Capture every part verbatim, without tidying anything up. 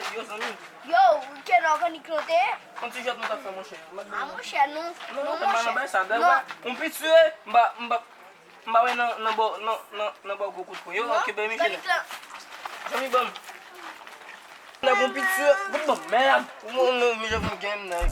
Yo, zanmi. Yo, ke nan kannik lan te ye? Yon ti jwèt nou t ap fè, monchè. A, monchè, non. Non, non, monchè. Bay sa, non. Yon piti, m pa, m pa, m pa wè nan, nan bò, nan, nan, nan bò gwo kout pwen. Yo, non, kenbe Michel. Kannik lan. Zanmi, ban m. Nèg yon piti, bon, bon, mèd. Ou, ou, ou, mi jan pou gen nèg.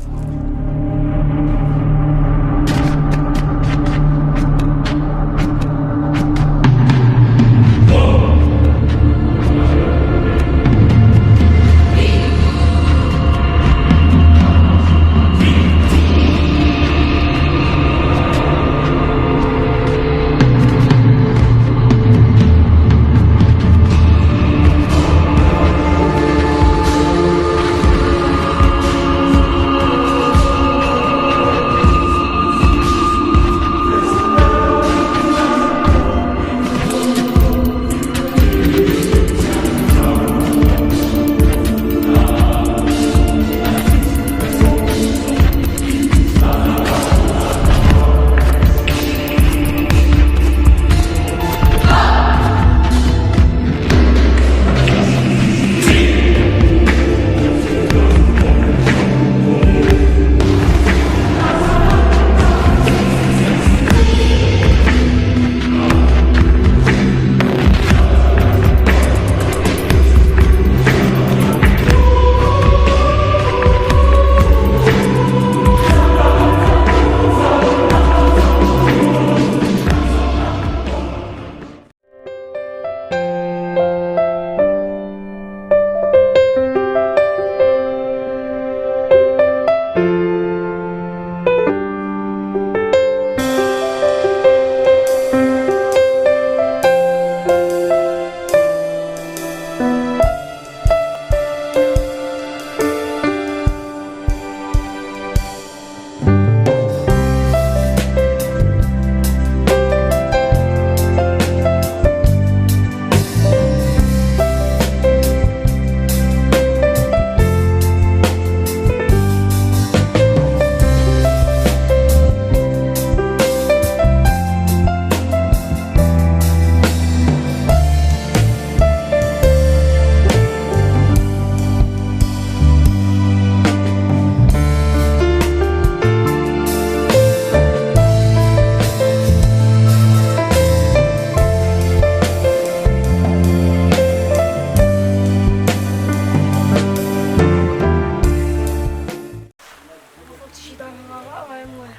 Mwen fò ti chita nan lava, wè, mwen.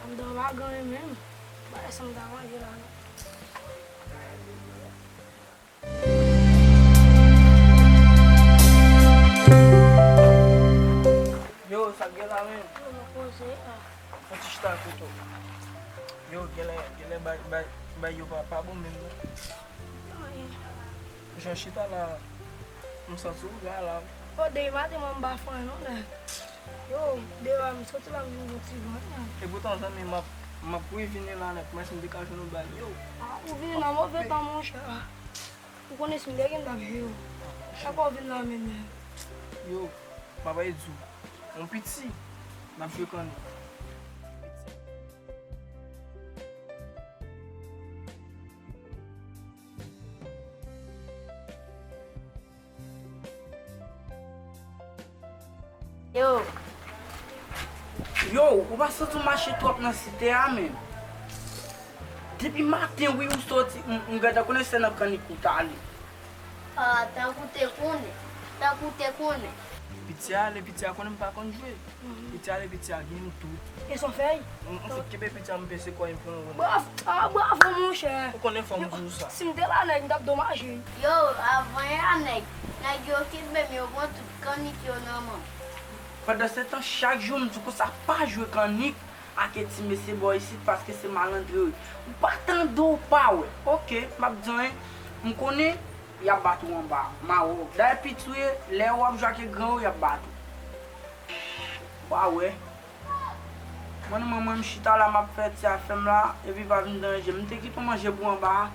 Anndan pa gen anyen menm. Bagay sa m ta manje la, non. Yo, sa k gen la menm? Yo, mwen poze a. Fò ti chita kote w. Yo, genlè, genlè bay, bay, bay yo pa, pa bon menm, non. Anyen. Jan chita la, m santi w gra la. O, demen maten mwen m pa fè anyen non, nèg. Yo, demen m soti la, m vin gon ti van, nèg. E poutan, zanmi, m ap, m ap revini la, nèg. Mwen si m te ka jwenn yon bal, yo. A, ou vini nan move tan, monchè. Ou konnen si m te gen, m t ap jere w. Chak fwa w vin la menm, nèg. Yo, m ap di w. Yon piti, n ap jwe kannik. Yo. Yo, ou pa santi w mache twòp nan site a menm? Depi maten, wi, ou soti, m, m gade konnen se nan kannik ou t ale. A, tankou te konnen, tankou te konnen. Piti a ale, piti a konnen m pa konn jwe. Piti a ale, piti a gen nou tout. E son fèy? M, m fout kenbe piti a, m pese kò, m pran yon. Bravo, a, bravo, monchè. Ou konnen fò m di w sa. Si m te la, nèg, m t ap domaje. Yo, avan yè a, nèg, nèg yo kenbe m, yo pran tout kannik yo nan men m. Pandan se tan, chak jou, m di w konsa, pa jwe kannik ak ti mesye bò isit, paske se malandrerie. Ou pa tande, w pa wè. Oke, m ap di w anyen. M konnen y ap bat ou anba a. M a wè w. Dayè piti w ye, lè w ap jwe ak gran yo, y ap bat ou. W a wè. Mwen, mwen, mwen, m chita la, m ap fè ti afè m la, epi pa vin deranje m. M te kite w manje pou anba a,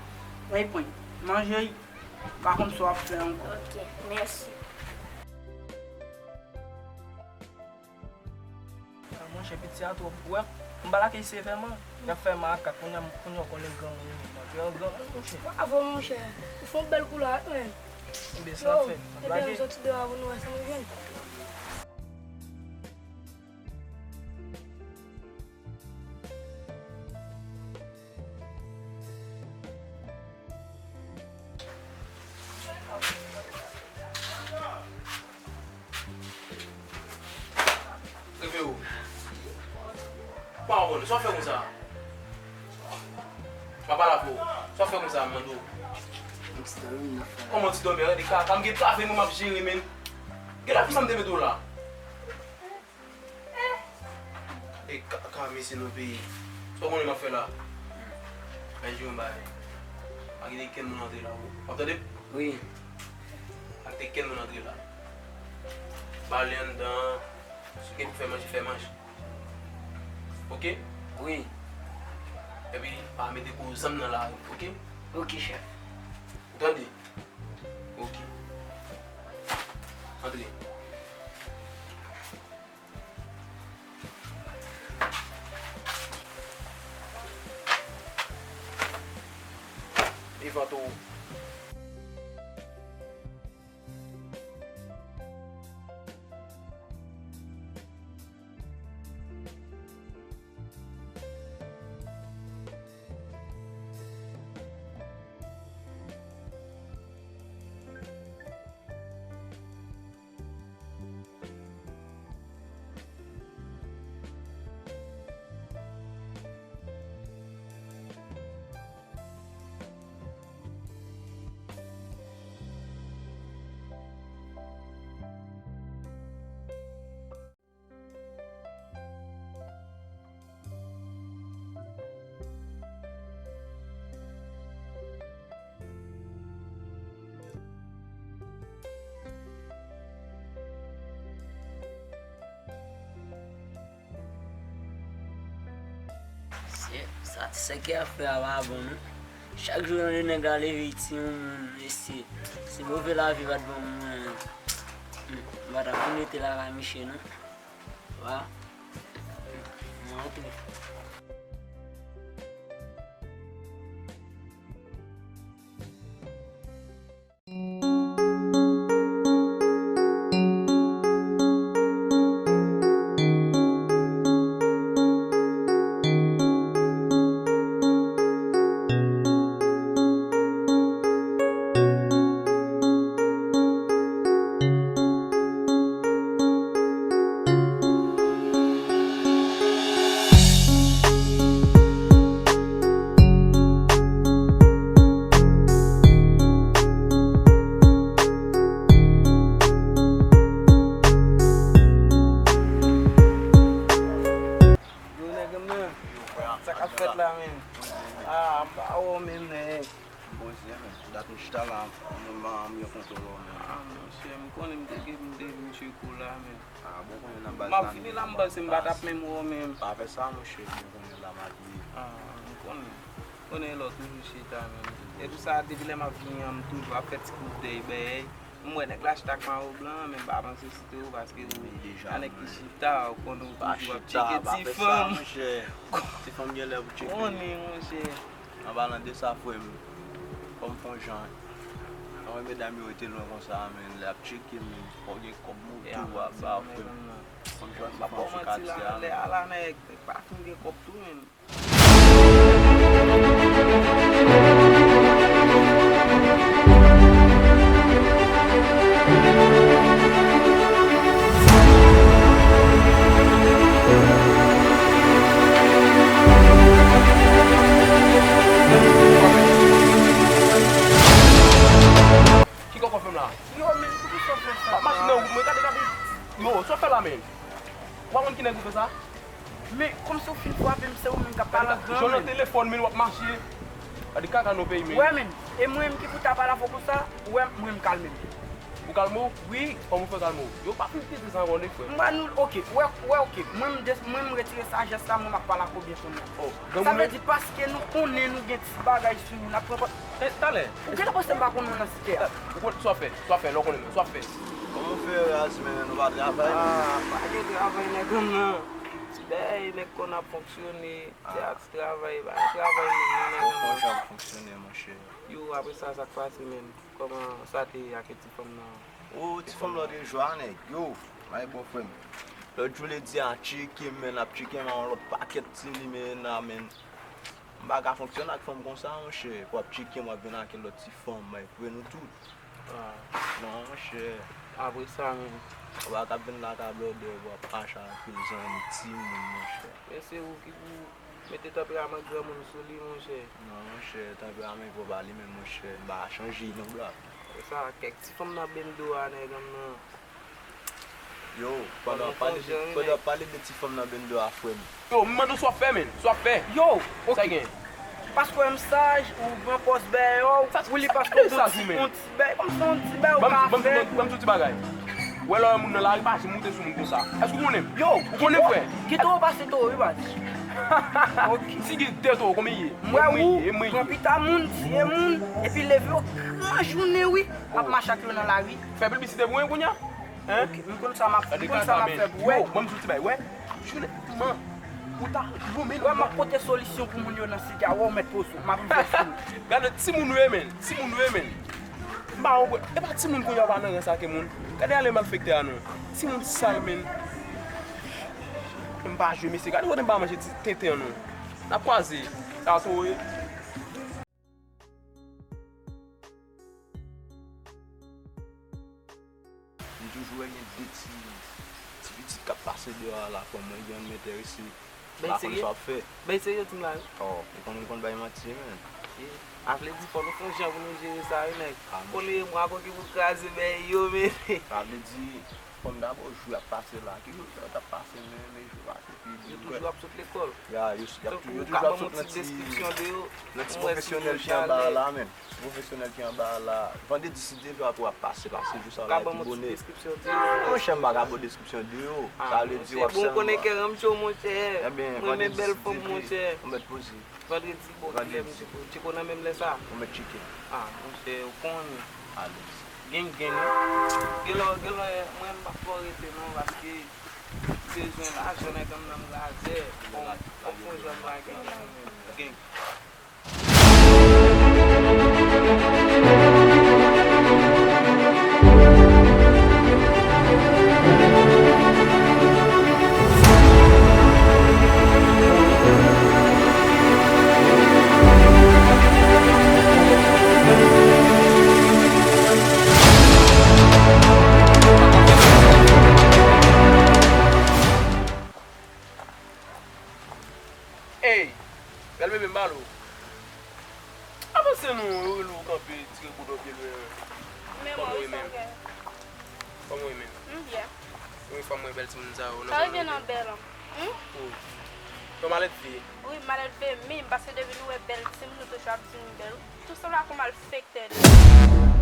men pran. Manje, pa konn sa w ap fè ankò. Ok, mèsi. A, monchè, piti a twòp. Wè, m pa lage sevè, man. Y ap fè makak, kounye a, kounye a w konnen granmoun, man. Gran, granmoun, monchè. Bravo, monchè. Ou fè yon bèl koulè, wi, men. Ebyen, sa ap fèt. Ebyen, m soti deyò a pou nou wè sa nou jwenn. Reve w. Pa w konn, sa w fè konsa? Papa la pou. Sa w fè konsa, m mande w? M ti dòmi nan fè. Kòman ti dòmi? Gade kaka, m gen travay mwen m ap jere, men. Gade lavi sa m te mete w la. Gade kaka mesye nan peyi. Sa w konnen m ap fè la? Mwen jwe yon bagay. Pa kite kenn moun antre la, w ap tande? Wi. Pa kite kenn moun antre la. Bale anndan an. Si w gen pou fè manje, fè manje. Oke? Wi. Epi, pa mete gwo zam nan lari, oke? Oke, chèf. Ou tande? Oke. Antre. Devan tou. Se, sa ti sèke ap fè a pa bon, non. Chak jou tande nèg la leve ti yon moun, mesye. Se move lavi pa t ban mwen. Hmm, m pa t ap vin rete lakay misye, non. Wa. Hmm, m antre. Yo, nèg m nan. Sa k ap fèt la, menn? Ah, m pa wè w menm, nèg. M poze, menn. Dat m chita la, m, m, m rankontre w, menn. Ah, monchè, m konnen m te gen, m te vin tcheke w la, menn. Ah, bon, konnen nan baz la. M ap vini la, m panse m pa t ap menm wè w menm. Pa fè sa, monchè, bon, konnen la, m ap vini. Ah, m konnen. Konnen lè w toujou chita, menn. E pou sa, depi lè m ap vini an, m toujou ap fè ti kout dèy, bèy. M wè nèg la chita ak mayo blan an, men m pa panse se te ou, paske ou a nèg ki chita, ou konnen ou toujou ap tcheke ti fanm. Ti fanm gen lè pou tcheke. Konnen, monchè. An palan de sa, frè m, fò m fè yon jan. Anvan medam yo rete lwen konsa, men lè ap tcheke, men fò gen kòb moto a ba, frè m. Fò m jwenn ti fanm sou katye a, men. Lè a la, nèg, nèg pa fin gen kòb tou, men. Kiko konfèm la? Yo, men, poukisa w fè sa? Ap mache nan wout mwen, gade, gade. Yo, sa w fè la, men? Ou pa konn ki nèg ou fè sa? Men, kòmsi w fin frape m, se ou menm k ap pale ak gran, men. Jwenn nan telefòn, men w ap mache. Gade kaka nan peyi, men. Wè, men, e mwen menm ki pou ta pale avè w konsa, wè, mwen m kalme m. Ou kalme w? Wi. Kòman w fè kalme w? Yo pa fin tete sa ankò, nèg, frè. M ba nou, oke, wè, wè, oke. Mwen, m des-, mwen, m retire sajès la, mwen, m ap pale ak ou byen kounye a. Oh, granmoun. Sa vle di, paske nou konnen nou gen ti bagay sou nou, n ap pran kont. Eh, talè. Ou genlè panse m pa konnen w nan site a? Ou konn sa w fè, sa w fè, lè w konnen mwen, sa w fè. Kòman w fè, Raz, men nou pa travay, men? Ah, pa gen travay, nèg m nan. Bèy, nèg konn ap fonksyone, se ak travay, pa travay menm non, nèg. Bon, konjan ap fonksyone, monchè? Yo, apre sa, sa k pase menm? Kòman sa te ye ak ti fanm nan? O, ti fanm nan te jwa, nèg. Yo, may bon frè m. Lòt jou, li di a tcheke m, men ap tcheke m a yon lòt pakèt ti limena, men. M pa ka fonksyone ak fanm konsa, monchè. W ap tcheke m, w ap vin ak lòt ti fanm, may, pou nou tout. Ah. Non, monchè. Apre sa menm. Ou pa ka vin la ka blòdè, w ap mache ak yon zanmi timoun, monchè. Men se ou ki pou mete tanperaman granmoun sou li, monchè. Non, monchè, tanperaman pwòp a li menm, monchè. M pa chanje non, bra. Sa, kèk ti fanm nan bendo a, nèg an nan. Yo, pandan w ap pale de, pandan w ap pale de ti fanm nan bendo a, frè m. Yo, m mande w sa w ap fè, menn. Sa w ap fè. Yo, sa gen? Paske w wè m saj, ou pran pòz bèyè w, ou li paske w gon ti, yon ti bèyè, kòm se yon ti bèyè ou ka fè. Ban m di w ti bagay. Ou wè lè w wè moun nan lari, pa janm moute sou moun konsa. Èske w konnen m? Yo, ou konnen m, frè? Gen towo pase towo, wi, baz. Ok. Si gen de towo, konbyen ye? M wè ou pran pita moun, tiye moun, epi leve yo gran jounen, wi, ap mache ak yo nan lari. Fè piblisite pou mwen kounye a? Hein? Ok, m konn sa m ap, m konn sa m ap fè pou wè. Yo, ban m di w ti bagay, wè. Jounen, man, ou ta, bon, men, wè, m ap pote solisyon pou moun yo nan site a, wè, w mèt poze w, m ap rive sou ou. Gade, timoun yo ye, menn, timoun yo ye, menn. M pa konprann, e pa timoun kounye a pa nan rans ak moun. Gade ale malfektè a non. Timoun sal, menn. M pa jwe, mesye, gade kote m pa manje ti tenten an non. N ap kwaze. Sa tou ye. M toujou wè gen de ti, ti pitit k ap pase deyò a la, kòm mwen gen yon enterese. Bèy serye? M pa konn sa w ap fè. Bèy serye, di m la, wi. Oh, ou konn, ou konn bay manti, menn. A vle di, fò nou fè yon jan pou nou jere sa, wi, nèg. Konnen mwa konn ki pou kraze bèy yo, men. Sa vle di, fò m dabò jou ap pase la. Ki jou sa t ap pase, men, men jou pase. Yo toujou ap sot lekòl. Ya, yo, y ap tou, yo toujou ap sot nan ti, nan ti pwofesyonèl ki anba a la, menn. Ti pwofesyonèl ki anba a la. Vandredi, si Dye vle, apre w ap pase, pase jou sa la epi bonè. Monchè, m pa ka ba w deskripsyon de yo. Sa vle di w ap sèlman. Bon, ou konnen kè ranm cho, monchè. Mwen renmen bèl fanm, monchè. Ou mèt poze. Vandredi, bon, kilè m tcheko? Tcheko nan menm lè sa? Ou mèt tcheke. Ah, monchè, ou konnen. Alèz. Gang, gang, wi. Genlè, genlè, mwen, m p ap fè w rete, non, paske bezwen lajan nèg an nan razè. Bon, fò w fè yon jan m pa gen, gang. Ey, bèl bebe, m ba l ou. Avanse non, yo rele w kanpe, tire kout byen lwen. Men mwen, wi, sa w gen? Kòman w ye menm? M byen. Wi, fanm mwen bèl timoun sa yo. Sa rive nan bèl an. Hmm? Wi. Yo malèt vye. Wi, malèt vye, men paske depi nou wè bèl timoun, nou toujou ap di nou bèl. Tou sanble ak yon malfektè li.